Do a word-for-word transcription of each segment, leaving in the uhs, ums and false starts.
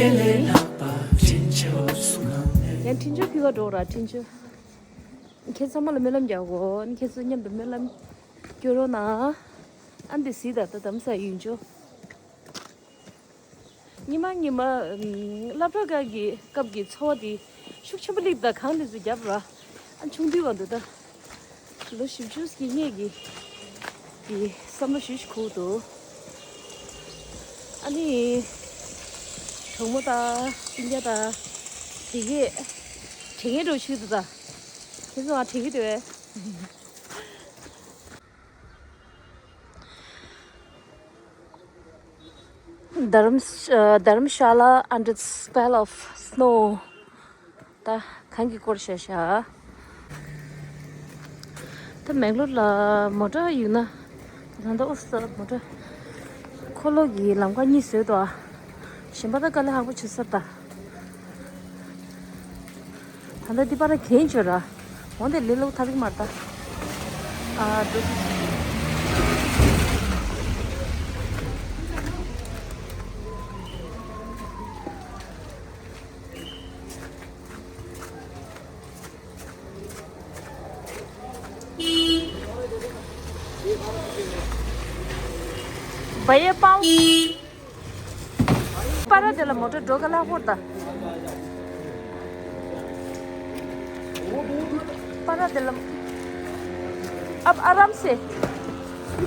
ཡང་འཕྲིན་བཅོལ་ཕུལ་བ་འགྲོ་ར། འཕྲིན་བཅོལ། ཁྱེད་ཚང་མ་ལ་སྨོན་ལམ་རྒྱག་གོ། ཁྱེད་ཚོ་མཉམ་དུ་སྨོན་ལམ་སྐྱོར་རོགས་གནང་། ཨ་འདི་སི་ད་ད་དམ་ས་ཡུན་ཅོ། ཉི་མ་ཉི་མ་ཨམ། སློབ་གྲྭ་སྐབས་ཀྱི་སྐབས་ཀྱི་འཚོ་བ་དེ་ཤུགས་ཆེན་པོ་སླེབས། ད་གང་དེ་ཚོ་རྒྱབ་ར། ཨ་ཆུང་དུས་བར་དུ་ད་ལོ་བཞི་བཅུ་ཞིག་སྔས་ཀྱི་གི་བསམ་བློ་ཞུ་ཞིག་ཁུག་འདུག་ཨ་ནི་གྲོགས་མོ་དང་སྤུན་ཀྱག་དང་དེ་གས་དྲན་མཁན་འདྲ་བོ་ཞིག་འདུག་ད་ཁྱེད་ཚོ་ང་དྲན་གྱི་འདུག་གས། Dharam- uh, Dharamshala under the spell of snow. ད་གངས་ཀྱིས་བསྐོར་ཤག་ཤག་ད་མེག་ལོར་ལ་མོ་ཊ་ཡོད་ན། ད་ད་ཨུ་ས་མོ་ཊ་འཁོར་ལོ་གི་ལམ་ཁ་གཉིས་བཟོས་འདུག་ཨ། གཞན་པ་ད་དཀའ་ལས་ཁག་པོ་བྱེད་ས་ད། ད་ལྟ་འདི་པར་གྱོན་བྱོས་ར། འོན་ཏེ་ལས་སླ་པོ་ཐག་རིང་མ་རེད་ད། ཨ་འགྲོ། བ་ཡེ་པའོ། པ་ར་དེ་ལ་མོ་ཊ་འགྲོ་ག་ལ་ཧོར་ད། པ་ར་དེ་ལ། अब आराम से,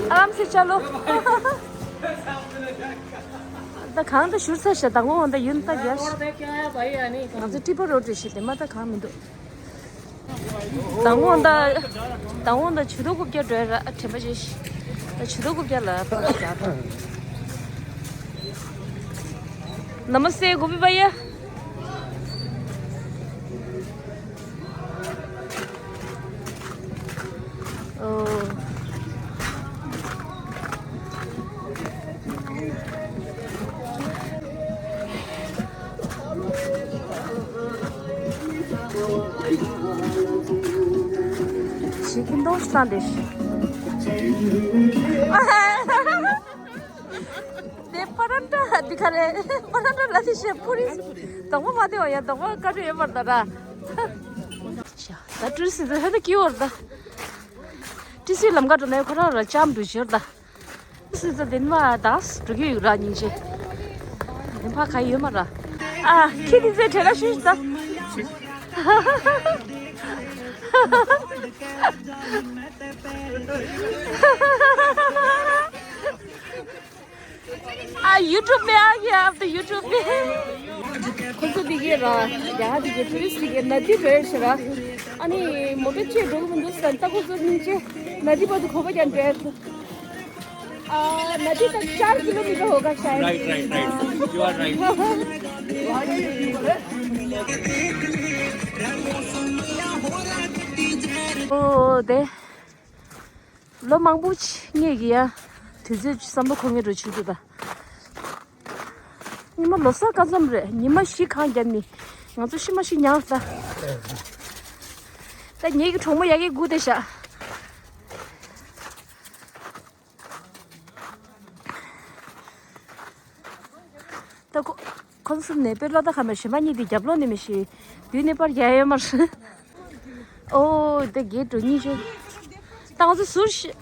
आराम से चलो। ད་གང་ད་བཞུར་ཚར་ཤག་ད་ངོ་འོ་ད་ཡུན་ད་རྒྱ། ང་ཚོ་ཀྲི་པ་རོ་ཏི་ཤི་དེ་མ་ད་གང་མི་འདུག་དང་པོ་ད། དང་པོ་ད་ཇུས་གཏོགས་རྐུབ་བཀྱག་འགྲོ་ཡ་ར་དྲན་པ་བརྗེད་ཤག་ད་ཇུས་གཏོགས་རྐུབ་བཀྱག་ལ་པར་རྒྱག་དང་། नमस्ते गोपी भैया। ཨོ། ཞིག་གི་འདོགས་སྟངས་དེ། དེ་པ་རན་ཏྲ་འདི་ག་རེ། པ་རན་ཏྲ་ལ་དེ་ཤེ་པུ་རི། དོག་པ་མ་དེ་བ་ཡ་དོག་པ་ཀ་ཏུ་ཡོད་པར་ད་ར། ད་ཏུ་སི་ཧ་ད་ཀི་ཡོར་ད། ཏུ་སི་ལམ་ཀ་ཏུ་ནས་ཁོ་རང་ར་ཅམ་ཏུ་ཤོར་ད། སི་ཙི་དེ་མ་དང་འགྲོ་གི་ཡོད་ར་སྙིང་རྗེ། དེ་ཕ་ག་ཡོད་མ་ར། ཨ་ཁྱི་དེ་ཚོའི་གྲས་ལ་ཤུས་ད། आ YouTube में आ गया, अब तो YouTube में। ཁོ་ཚོ་དེ་གའི་ར། ཡ་དེ་གའི་ཊུ་རི་སི་ཊི་དེ་གའི་ནཱ་དི་རེད་ཤག་ར། ཨ་ནི་མོ་ཊ་ཆེ་འགྲོ་གི་མི་འདུག་ཟེར་ད་ཁོ་ཚོ་སྙིང་རྗེ། ནཱ་དི་བར་དུ་གོ་བ་ཀྱང་འདྲེད། आ, नदी तक चार किलोमीटर होगा शायद। Right, right, right. You are right. ཨོ་དེ། ལོ་མང་པོ་ཕྱི་ངེད་ཀྱི་ཡ། དུས་ཚོད་བསམ་བློ་འཁོར་ངེས་འགྲོ་བྱེད་དུས་ད། ཉི་མ་ལོ་གསར་སྐབས་ཙམ་རེད། ཉི་མ་བཞི་གང་བརྒྱབ་ནི། ང་ཚོ་ཤི་མ་ཤི་ཉག་ད། ད་ངེད་ཀྱི་གྲོགས་མོ་ཡ་གི་སྒུག་བསྡད་ཤག་ད་ཁོ་ཁོང་གསུམ་ནས་དཔེ་ལོ་ད་ཁ་མེད་གཞན་པ་གཉིས་དེ་རྒྱབ་ལོགས་ནས་མི་ཤེས། མདུན་ནས་པར་རྒྱག་ཡོད་མ་རེད། ཨོ་དེ་གའི་འགྲོ་གཉིས་ཆོ། ད་ང་ཚོ་ཟུར་ཤི།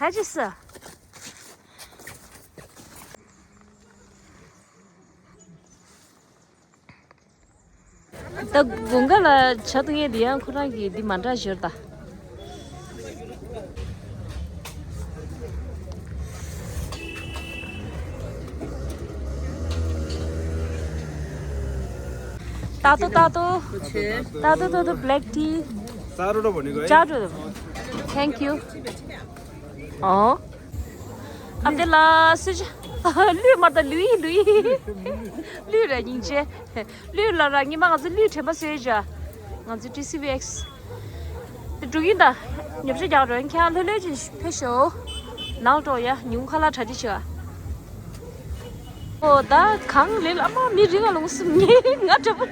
ཁ་ཅིག་ས། ད་དགུན་ཁ་ལ་ཇ་བཏུང་ཡས་འདི་ཡང་ཁོ་རང་གི་འདི་མ་འདྲ་ཞོར་ད། ཏག་ཏོ་ཏག་ཏོ། ཏག་ཏོ་ཏག་ཏོ། Black tea. Thank you. ཨོ། ཨ་དེ་ལ་སུ་ཅི། ལུས་མ་ད་ལུས་ལུས། ལུས་ར་སྙིང་རྗེ། ལུས་ལ་ར་ཉི་མ་ང་ཚོ་ལུས་དྲན་པ་གསོས་བྱ། ང་ཚོ་ཊི་སི་ཝི་ཨེགས། དེ་འགྲོ་གིན་ད། ཉོ་ཆ་རྒྱག་རོགས་ཁྱེད་ལྷོད་ལྷོད་ཅིག་ཕེབས་ཤོག་ནང་འགྲོ་ཡ་ཉུང་ཁ་ལག་གྲ་སྒྲིག་བྱེད་ཨ། ཨོ་ད་གང་ལེ་ལ་མ་མི་རིང་ང་ལོང་སུམ་ཉེ་ང་འདྲ་པོ།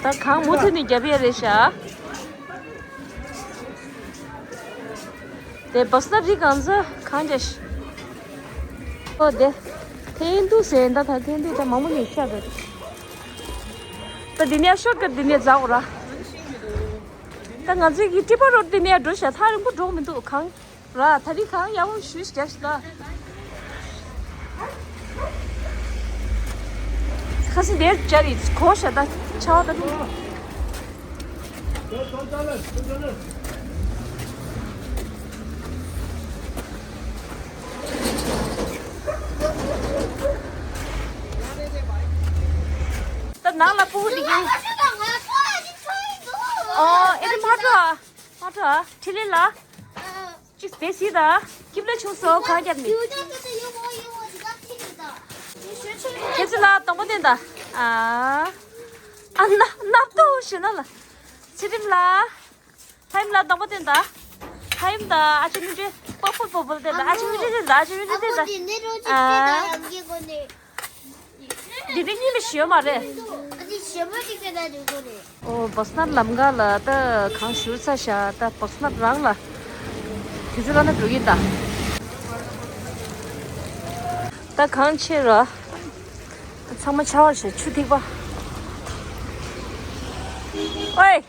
ད་གངས་མུ་མཐུད་ནས་རྒྱབ་ཡས་རེད་ཤག་དེ་བ་སྣ་རི་གངས་ཚ་གངས་རྒྱ་ཤི། ཨོ་དེ། འཐེན་འདུག་ཟེར་ད་ད་འཐེན་འདུག་ད་མང་པོ་ནས་ཤ་རེད། ད་འདི་ནས་ཤོར་ཀ་འདི་ནས་འཛག་ར། ད་ང་ཚོའི་གི་ཏི་པ་རོ་འདི་ནས་འགྲོ་ཤག་ཐག་རིང་པོ་འགྲོ་མི་འདུག་གངས། ར་ད་རི་གང་ཡག་པོ་ཞུས་རྒྱག་ཤི་ད། ཁ་སི་དེར་སྦྱར་ཡིན་གོ་ཤ་ད་ཆ་བ་ད་ལུང་། ད་ནང་ལ་སྤུ་གུ་འདི་གིན། ཨོ་ཨེ་རི་མ་འགྲོ་ཨ། མ་འགྲོ་ཨ་ཁྲི་ལི་ལ། ཅིག་དེ་སྲིད་ད། སྐྱིབ་ལ་ཆུང་སོ་གང་རྒྱབ་ནི། ཁྱེད་ཚོ་ལ་དང་པོ་བསྟན་ད། ཨ། ཨ་ན་ནབ་ཏོ་ཞེ་ན་ལ། ཚེ་རིང་ལ། ཧ་ཡིམ་ལ་དང་པོ་བསྟན་ད། ཧ་ཡིམ་ད་ཨ་ཅེ་མི་འདྲེ་པོ་པོ་པོ་པོ་བསྟན་ད་ཨ་ཅེ་མི་འདྲེ་བསྟན་ད་ཨ་ཅེ་མི་འདྲེ་བསྟན་ད། ཨ། འདི་འདྲ་གཉིས་མི་ཞིག་ཡོད་མ་རེད། ཨ་ནི་ཞེ་པོ་ཅིག་དེ་ན་འདུག་གོ་རེད། ཨོ་བག་སྣར་ལམ་ཁ་ལ་ད་གང་བཞུར་ཚ་ཤག་ད་བག་སྣར་རང་ལ་དུས་ཚོད་ལ་ན་འགྲོ་གི་ད། ད་གང་ཆེ་ར། ཚང་མ་ཆ་བར་བྱས་ཆུ་ཐིགས་པ། ཨོའི།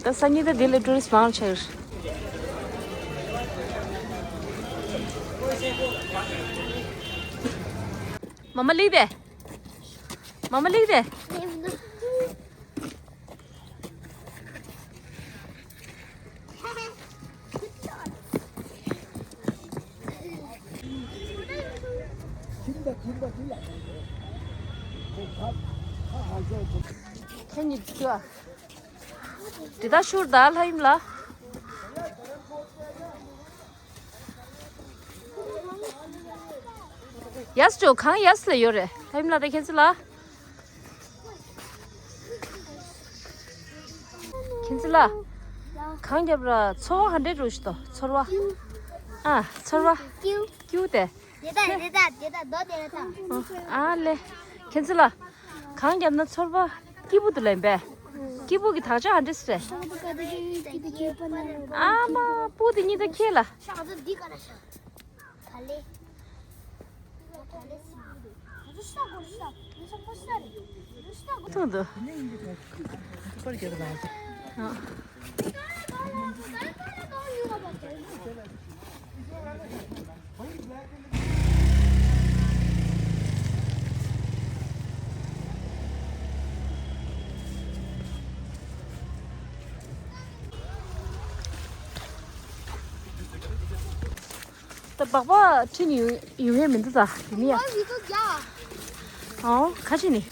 ད་སང་ཉིན་ད་དེ་ལ་ཊུ་རི་སི་མང་ཆེ། མ་མ་ལིག་དེ། མ་མ་ལིག་དེ། ཁྱེད་ཉིད་ཀྱི་དེ་ད་ཤུར་ད་ལྷ་ཡིམ་ལ། ཡས་ཅོ་གང་ཡས་ལ་ཡོད་རེད་ལྷ་ཡིམ་ལ་ད་ཁྱེད་ཚོ་ལ། ཁྱེད་ཚོ་ལ། གང་རྒྱབ་ར་ཚོར་བ་ག་འདྲས་འགྲོ་ཞིག་ཏོ་ཚོར་བ། ཨ་ཚོར་བ། ཀྱུ་དེ། དེ་ད་དེ་ད་དེ་ད་རྡོ་དེ་ད། ཨ་ལེ། ཁྱེད་ཚོ་ལ། གང་རྒྱབ་ན་ཚོར་བ་སྐྱིད་པོ་དུ་ལེན་པས། སྐྱིད་པོ་གི་དག་ཆ་ག་འདྲས་རེད། ཨ་མ་སྤུ་དེ་གཉིས་ད་ཁྱེད་ལ། ཐུང་དུ། ད་སྦག་སྦག་ཁྲིད་ནས་ཡོང་ཡོང་ཡས་མི་འདུག་ད་དེ་ནི་ཡ། ཨོ་ཁ་ཅིག་ནི།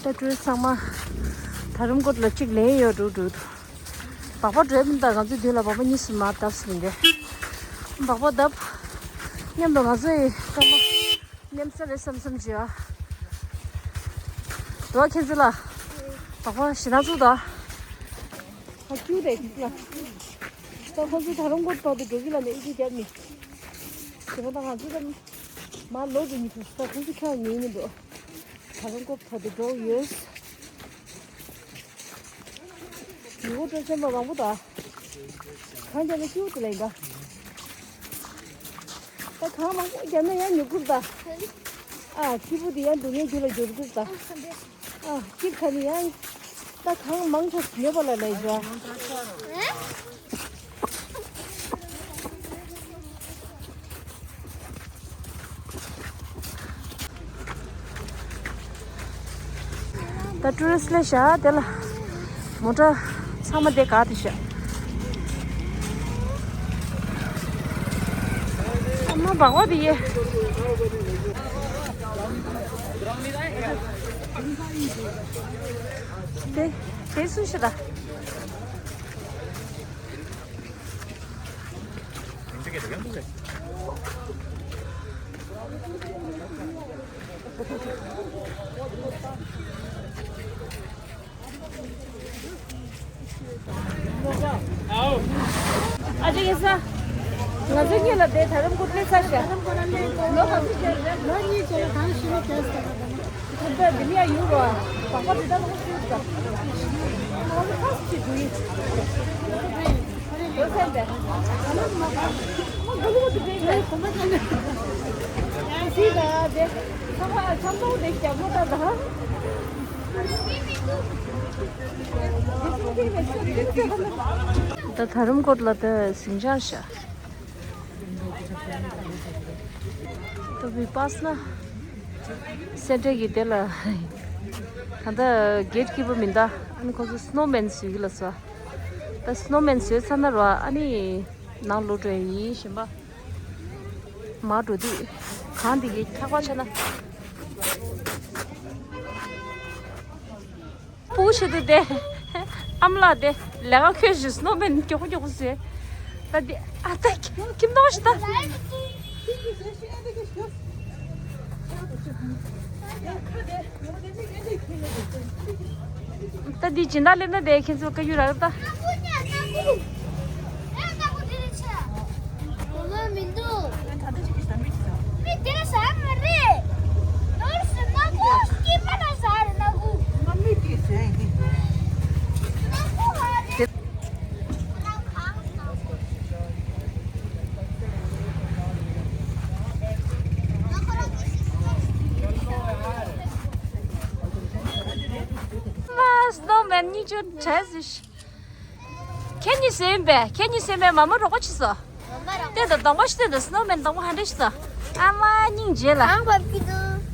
ད་ཀྲུའུ་རི་སི་ཚང་མ་ད་རུམ་ཀོ་ཊི་ལ་གཅིག་ལེན་ཡོད་འགྲོ་འགྲོ་འདུག་སྦག་སྦག་འགྲོ་ཡས་མི་འདུག་ང་ཚོའི་མདུན་ལ་སྦག་སྦག་གཉིས་སུ་མར་བརྡབས་སུ་མི་འདུག་སྦག་སྦག་བརྡབས། མཉམ་དུ་ང་ཚོ་ཡི་སྐར་མ་མཉམ་ས་རེད་བསམ་བསམ་བྱེད་ཨ། འགྲོ་ཁྱེད་ཚོ་ལ། སྦག་སྦག་ཞེ་དྲག་ཚུགས་དང་། ཨ་ཀྱུ་རེད་ཁྱེད་ཚོ་ལ། ད་ཁོང་ཚོ་ད་རུང་ཀོ་ཊི་བར་དུ་འགྲོ་གི་ལ་ནས་ཨི་ཅི་རྒྱབ་ནི། དེ་མ་ད་ང་ཚོ་ད་མར་ལོག་འགྲོ་ནི་ཁོ་ད་ཁོང་ཚོ་ཁྱོད་ཉན་ནི་འདུག་ད་རུང་ཀོ་ཊི་བར་དུ་འགྲོ་ཡོད། ཉི་ཧོ་ཏོ་ཆེན་པོ་མང་པོ་དང་། གང་རྒྱབ་ན་སྐྱིད་པོ་དེ་ལ་ཡིན་པ། ད་གང་མང་པོ་རྒྱབ་ན་ཡང་ཉོ་དགོས་ད། ཨ་སྐྱིད་པོ་དེ་ཡང་སྡུག་བསྔལ་རྒྱུ་ལ་འགྱུར་དགོས་ད། ཨ་སྐྱིད་ཁ་ནི་ཡང་། ད་གང་མང་ཆ་ཡོད་པ་ལ་ལས་འཇོག་ད་ཀྲུའུ་རི་སི་ལས་བཞག་དེ་ལ་མོ་ཊ་ཚང་མ་དེ་ག་དེ་བཞག་ཨ་མ་སྦག་སྦག་དེ་ཡེ། དེ་དེ་སུ་ཞིག་ད། ཨ་ཅེ་གེ་ས། ང་ཚོ་གཉིས་ལ་དེ་ད་རུང་སྐུ་ཕྲེང་ས་ཤ། ལོ་ག་ཚོད་ཅན་རེད། ལོ་གཉིས་ཅན་ལ་གང་ཞིག་ནས་བྱས་ཟེར་བ་དང་། ད་འདི་ནས་ཡར་ཡོང་རོགས། པགས་པ་འདི་ལྟ་བུ་ཞིག་འདུག་ང་ཚོ་ཁ་ཞིག་འདུག་ཡིན། ལོ་ཚན་པས། ཨ་མ་མ་པ། མ་ག་ལུ་དུ་བས་པས། ཡང་སྲིད་ད་དེ། ཚང་མ་ཚང་ཚང་དེ་རྒྱབ་ལོ་ད་ད། ད་དྷ་རམ་ཀོཊ་ལ་ད་ཟིང་ཆ་ཤ། ད་བི་པཱ་སི་ན་སེན་ཊར་གྱི་དེ་ལ་ད་ལྟ་གེ་ཊི་ཀི་པར་མི་འདུག་ཨ་ནི་ཁོ་ཚོ་སི་ནོ་མེན་བཟོས་ཀྱི་ལ་སོ། ད་སི་ནོ་མེན་བཟོས་ཚར་ན་རོ། ཨ་ནི་ནང་ལོག་འགྲོ་ཡ་ཡིན། གཞན་པ་མར་འགྲོ་དུས་གངས་འདི་གི་འཁྱག་པ་ཆགས་ན། སྤུ་གུ་ཆེད་དུ་དེ། ཨ་མ་ལགས་དེ་ལས་ཀ་ཁྱོད་ཞིག་སི་ནོ་མེན་མགྱོགས་པོ་མགྱོགས་པོ་བཟོས། ད་དེ་ཨ་ད་ཁྱིམ་ཐོག་ཞིག་ད། ད་དེ་སྦྱིན་བདག་ལེན་ན་དེ་ཁྱེད་ཚོ་བཀའ་འགྱུར་རག་ད། ཨ་ཁུ་ཉ་ཨ་ཁུ། ཨེ་ཨ་ཁུ་དེ་རེད་ཆ། ཨ་མ་མི་འདུག་མི་དེ་ཟ་མ་རེད། ནོར་སི་ནག་པོ་སྐྱིད་པ་ན་ཟ་རེད་ནག་པོ། ང་མི་དེ་ཟ་ཡིན། ནག་པོ་ཧ་རེད། མ་སི་ནོ་མེན་གཉིས་ཆུ་བྲེས་ཟིག་ཁྱེད་གཉིས་སེམས་པས། ཁྱེད་གཉིས་སེམས་པས་མ་མོ་རོགས་པ་བྱེད་སོ། སྟོན་དང་གདོང་པ་ཞིག་སྟོན་དང་། སི་ནོ་མེན་གདོང་པ་ཧ་འདྲ་ཞིག་སོ། ཨ་མ་སྙིང་རྗེ་ལ།